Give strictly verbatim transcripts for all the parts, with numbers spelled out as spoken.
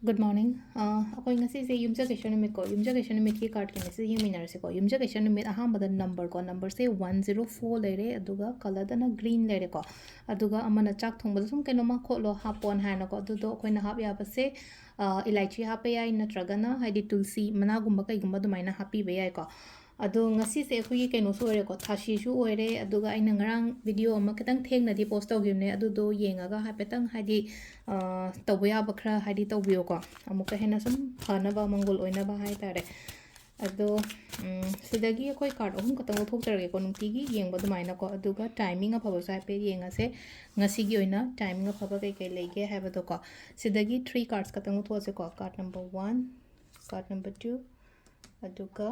Good morning. ꯑꯩꯈꯣꯏ ꯉꯁꯤꯁꯦ ꯌꯨꯝꯖꯀꯩꯁ ꯅꯨꯃꯤꯠꯀꯣ, ꯌꯨꯝꯖꯀꯩꯁ ꯅꯨꯃꯤꯠꯀꯤ ꯀꯥꯔꯠꯀꯤ ꯃꯦꯁꯦꯖ ꯌꯦꯡꯃꯤꯟꯅꯔꯁꯤꯀꯣ꯫ ꯌꯨꯝꯖꯀꯩꯁ ꯅꯨꯃꯤꯠ ꯑꯍꯥꯟꯕꯗ ꯅꯝꯕꯔꯀꯣ, ꯅꯝꯕꯔꯁꯦ ꯋꯥꯟ ꯖꯤꯔꯣ ꯐꯣꯔ ꯂꯩꯔꯦ, ꯑꯗꯨꯒ ꯀꯂꯔꯗꯅ ꯒ꯭ꯔꯤꯟ ꯂꯩꯔꯦꯀꯣ꯫ ꯑꯗꯨꯒ ꯑꯃꯅ ꯆꯥꯛ ꯊꯣꯡꯕꯗ ꯁꯨꯝ ꯀꯩꯅꯣꯝꯃ ꯈꯣꯠꯂꯣ, ꯍꯥꯞꯄꯣꯅ ꯍꯥꯏꯅꯀꯣ꯫ ꯑꯗꯨꯗꯣ ꯑꯩꯈꯣꯏꯅ ꯍꯥꯞ ꯌꯥꯕꯁꯦ, ꯏꯂꯥꯏꯆꯤ ꯍꯥꯞꯄ ꯌꯥꯏ, ꯅꯠꯇ꯭ꯔꯒꯅ ꯍꯥꯏꯗꯤ ꯇꯨꯜꯁꯤ ꯃꯅꯥꯒꯨꯝꯕ ꯀꯩꯒꯨꯝꯕ ꯑꯗꯨꯃꯥꯏꯅ ꯍꯥꯞꯄꯤꯕ ꯌꯥꯏꯀꯣ꯫ ꯑꯗꯣ ꯉꯁꯤꯁꯦ ꯑꯩꯈꯣꯏꯒꯤ ꯀꯩꯅꯣꯁꯨ ꯑꯣꯏꯔꯦꯀꯣ, ꯊꯥꯁꯤꯁꯨ ꯑꯣꯏꯔꯦ꯫ ꯑꯗꯨꯒ ꯑꯩꯅ ꯉꯔꯥꯡ ꯚꯤꯗꯤꯑꯣ ꯑꯃ ꯈꯤꯇꯪ ꯊꯦꯡꯅꯗꯤ ꯄꯣꯁ ꯇꯧꯈꯤꯕꯅꯦ, ꯑꯗꯨꯗꯣ ꯌꯦꯡꯉꯒ ꯍꯥꯏꯐꯦꯠꯇꯪ ꯍꯥꯏꯗꯤ, ꯑ, ꯇꯧꯕ ꯌꯥꯕ ꯈꯔ ꯍꯥꯏꯗꯤ ꯇꯧꯕꯤꯌꯣꯀꯣ, ꯑꯃꯨꯛꯀ ꯍꯦꯟꯅ ꯁꯨꯝ ꯐꯅꯕ, ꯃꯪꯒꯣꯜ ꯑꯣꯏꯅꯕ ꯍꯥꯏꯇꯥꯔꯦ꯫ ꯑꯗꯣ, ꯎꯝ, ꯁꯤꯗꯒꯤ ꯑꯩꯈꯣꯏ ꯀꯥꯔꯠ ꯑꯍꯨꯝ ꯈꯛꯇꯪ ꯂꯧꯊꯣꯛꯆꯔꯒꯦꯀꯣ, ꯅꯨꯡꯇꯤꯒꯤ ꯌꯦꯡꯕ ꯑꯗꯨꯃꯥꯏꯅꯀꯣ꯫ ꯑꯗꯨꯒ ꯇꯥꯏꯃꯤꯡ ꯑꯐꯕꯁꯨ ꯍꯥꯏꯐꯦꯠ ꯌꯦꯡꯉꯁꯦ, ꯉꯁꯤꯒꯤ ꯑꯣꯏꯅ ꯇꯥꯏꯃꯤꯡ ꯑꯐꯕ ꯀꯩꯀꯩ ꯂꯩꯒꯦ ꯍꯥꯏꯕꯗꯣꯀꯣ꯫ ꯁꯤꯗꯒꯤ ꯊ꯭ꯔꯤ ꯀꯥꯔꯠꯁ ꯈꯛꯇꯪ ꯂꯧꯊꯣꯛꯑꯁꯦꯀꯣ, card number one, card number two, ꯑꯗꯨꯒ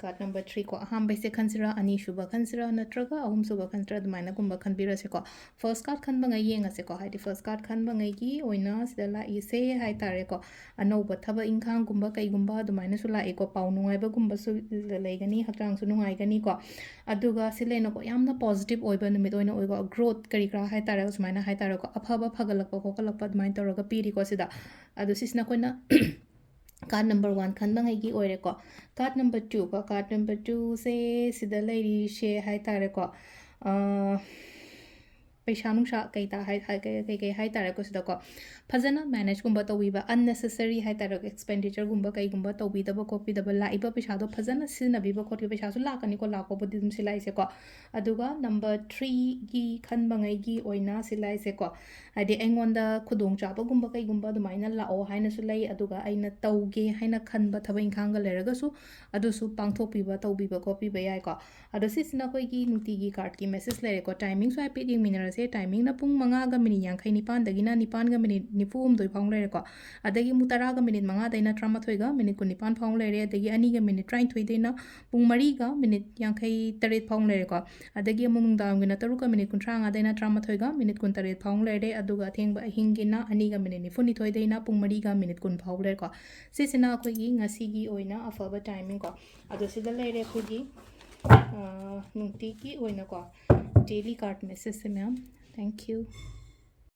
ꯀꯥꯔꯠ ꯅꯝꯕꯔ ꯊ꯭ꯔꯤ ꯀꯣ꯫ ꯑꯍꯥꯟꯕꯩꯁꯦ ꯈꯟꯁꯤꯔꯥ, ꯑꯅꯤꯁꯨꯕ ꯈꯟꯁꯤꯔꯥ, ꯅꯠꯇ꯭ꯔꯒ ꯑꯍꯨꯝꯁꯨꯕ ꯈꯟꯁꯤꯔꯥ, ꯑꯗꯨꯃꯥꯏꯅꯒꯨꯝꯕ ꯈꯟꯕꯤꯔꯁꯦꯀꯣ꯫ ꯐꯥꯔꯁ ꯀꯥꯔꯠ ꯈꯟꯕꯉꯩ ꯌꯦꯡꯉꯁꯦꯀꯣ, ꯍꯥꯏꯗꯤ ꯐꯥꯔꯁ ꯀꯥꯔꯠ ꯈꯟꯕꯉꯩꯒꯤ ꯑꯣꯏꯅ ꯁꯤꯗ ꯂꯥꯛꯏꯁꯦ ꯍꯥꯏꯇꯥꯔꯦꯀꯣ, ꯑꯅꯧꯕ ꯊꯕꯛ ꯏꯪꯈꯥꯡꯒꯨꯝꯕ ꯀꯩꯒꯨꯝꯕ ꯑꯗꯨꯃꯥꯏꯅꯁꯨ ꯂꯥꯛꯏꯀꯣ, ꯄꯥꯎ ꯅꯨꯡꯉꯥꯏꯕꯒꯨꯝꯕꯁꯨ ꯂꯩꯒꯅꯤ, ꯍꯛꯆꯥꯡꯁꯨ ꯅꯨꯡꯉꯥꯏꯒꯅꯤꯀꯣ꯫ ꯑꯗꯨꯒ ꯁꯤ ꯂꯩꯅꯀꯣ, ꯌꯥꯝꯅ ꯄꯣꯖꯤꯇꯤꯚ ꯑꯣꯏꯕ ꯅꯨꯃꯤꯠ ꯑꯣꯏꯅ ꯑꯣꯏꯀꯣ, ꯒ꯭ꯔꯣꯠ ꯀꯔꯤ ꯀꯔꯥ ꯍꯥꯏꯇꯥꯔꯦ, ꯁꯨꯃꯥꯏꯅ ꯍꯥꯏꯇꯥꯔꯦꯀꯣ, ꯑꯐꯕ ꯐꯒꯠꯂꯛꯄ ꯈꯣꯠꯀꯠꯂꯛꯄ ꯑꯗꯨꯃꯥꯏꯅ ꯇꯧꯔꯒ ꯄꯤꯔꯤꯀꯣ ꯁꯤꯗ꯫ ꯑꯗꯣ ꯁꯤꯁꯤꯅ ꯑꯩꯈꯣꯏꯅ ꯀꯥꯔꯠ ꯅꯝꯕꯔ ꯋꯥꯟ ꯈꯟꯕꯉꯩꯒꯤ ꯑꯣꯏꯔꯦꯀꯣ꯫ ꯀꯥꯔꯠ ꯅꯝꯕꯔ ꯇꯨ ꯀꯣ, ꯀꯥꯔꯠ ꯅꯝꯕꯔ ꯇꯨꯁꯦ ꯁꯤꯗ ꯂꯩꯔꯤꯁꯦ ꯍꯥꯏꯇꯥꯔꯦꯀꯣ, ꯑ, ꯄꯩꯁꯥ ꯅꯨꯡꯁꯥ ꯀꯩ ꯇꯥ-, ꯍꯥꯏ-, ꯍꯥꯏ-, ꯀꯩ-, ꯀꯩ-, ꯀꯩ ꯍꯥꯏꯇꯥꯔꯦꯀꯣ ꯁꯤꯗꯀꯣ, ꯐꯖꯅ ꯃꯦꯅꯦꯖꯀꯨꯝꯕ ꯇꯧꯕꯤꯕ, unnecessary ꯍꯥꯏꯇꯥꯔꯦꯀꯣ, ꯑꯦꯛꯁꯄꯦꯟꯗꯤꯆꯔꯒꯨꯝꯕ ꯀꯩꯒꯨꯝꯕ ꯇꯧꯕꯤꯗꯕ ꯈꯣꯠꯄꯤꯗꯕ, ꯂꯥꯛꯏꯕ ꯄꯩꯁꯥꯗꯣ ꯐꯖꯅ ꯁꯤꯖꯤꯟꯅꯕꯤꯕ ꯈꯣꯠꯄꯤꯕ, ꯄꯩꯁꯥꯁꯨ ꯂꯥꯛꯀꯅꯤꯀꯣ, ꯂꯥꯛꯄꯕꯨꯗꯤ ꯑꯗꯨꯝ ꯁꯤ ꯂꯥꯛꯏꯁꯦꯀꯣ꯫ ꯑꯗꯨꯒ ꯅꯝꯕꯔ ꯊ꯭ꯔꯤꯒꯤ ꯈꯟꯕꯉꯩꯒꯤ ꯑꯣꯏꯅ ꯁꯤ ꯂꯥꯛꯏꯁꯦꯀꯣ, ꯍꯥꯏꯗꯤ ꯑꯩꯉꯣꯟꯗ ꯈꯨꯗꯣꯡꯆꯥꯕꯒꯨꯝꯕ ꯀꯩꯒꯨꯝꯕ ꯑꯗꯨꯃꯥꯏꯅ ꯂꯥꯛꯑꯣ ꯍꯥꯏꯅꯁꯨ ꯂꯩ, ꯑꯗꯨꯒ ꯑꯩꯅ ꯇꯧꯒꯦ ꯍꯥꯏꯅ ꯈꯟꯕ ꯊꯕꯛ ꯏꯪꯈꯥꯡꯒ ꯂꯩꯔꯒꯁꯨ ꯑꯗꯨꯁꯨ ꯄꯥꯡꯊꯣꯛꯄꯤꯕ, ꯇꯧꯕꯤꯕ ꯈꯣꯠꯄꯤꯕ ꯌꯥꯏꯀꯣ꯫ ꯑꯗꯣ ꯁꯤꯁꯤꯅ ꯑꯩꯈꯣꯏꯒꯤ ꯅꯨꯡꯇꯤꯒꯤ ꯀꯥꯔꯠꯀꯤ ꯃꯦꯁꯦꯖ ꯂꯩꯔꯦꯀꯣ꯫ ꯇꯥꯏꯃꯤꯡꯁꯨ ꯍꯥꯏꯐꯦꯠ ꯌꯦꯡꯃꯤꯟꯅꯔꯁꯦ꯫ ꯇꯥꯏꯃꯤꯡꯅ ꯄꯨꯡ ꯃꯉꯥꯒ ꯃꯤꯅꯤꯠ ꯌꯥꯡꯈꯩ ꯅꯤꯄꯥꯟꯗꯒꯤꯅ ꯅꯤꯄꯥꯟꯒ ꯃꯤꯅꯤꯠ ꯅꯤꯐꯨ ꯍꯨꯝꯗꯣꯏ ꯐꯥꯎ ꯂꯩꯔꯦꯀꯣ꯫ ꯑꯗꯒꯤ ꯑꯃꯨꯛ ꯇꯔꯥꯒ ꯃꯤꯅꯤꯠ ꯃꯉꯥꯗꯩꯅ ꯇꯔꯥꯃꯥꯊꯣꯏꯒ ꯃꯤꯅꯤꯠ ꯀꯨꯟꯅꯤꯄꯥꯟ ꯐꯥꯎ ꯂꯩꯔꯦ꯫ ꯑꯗꯒꯤ ꯑꯅꯤꯒ ꯃꯤꯅꯤꯠ ꯇꯔꯥꯅꯤꯊꯣꯏꯗꯩꯅ ꯄꯨꯡ ꯃꯔꯤꯒ ꯃꯤꯅꯤꯠ ꯌꯥꯡꯈꯩ ꯇꯔꯦꯠ ꯐꯥꯎ ꯂꯩꯔꯦꯀꯣ꯫ ꯑꯗꯒꯤ ꯑꯃꯨꯛ ꯅꯨꯡꯗꯥꯡꯒꯤꯅ ꯇꯔꯨꯛꯀ ꯃꯤꯅꯤꯠ ꯀꯨꯟꯊ꯭ꯔꯥꯃꯉꯥꯗꯩꯅ ꯇꯔꯥꯃꯥꯊꯣꯏꯒ ꯃꯤꯅꯤꯠ ꯀꯨꯟꯇꯔꯦꯠ ꯐꯥꯎ ꯂꯩꯔꯦ꯫ ꯑꯗꯨꯒ ꯑꯊꯦꯡꯕ ꯑꯍꯤꯡꯒꯤꯅ ꯑꯅꯤꯒ ꯃꯤꯅꯤꯠ ꯅꯤꯐꯨꯅꯤꯊꯣꯏꯗꯩꯅ ꯄꯨꯡ ꯃꯔꯤꯒ ꯃꯤꯅꯤꯠ ꯀꯨꯟ ꯐꯥꯎ ꯂꯩꯔꯦꯀꯣ꯫ ꯁꯤꯁꯤꯅ ꯑꯩꯈꯣꯏꯒꯤ ꯉꯁꯤꯒꯤ ꯑꯣꯏꯅ ꯑꯐꯕ ꯇꯥꯏꯃꯤꯡ ꯀꯣ꯫ ꯑꯗꯣ ꯁꯤꯗ ꯂꯩꯔꯦ ꯑꯩꯈꯣꯏꯒꯤ, ꯑ, ꯅꯨꯡꯇꯤꯒꯤ ꯑꯣꯏꯅꯀꯣ, ꯗꯦꯂꯤ ꯀꯥꯔꯠ ꯃꯦꯁꯦꯖꯁꯦ ꯃꯌꯥꯝ꯫ Thank you.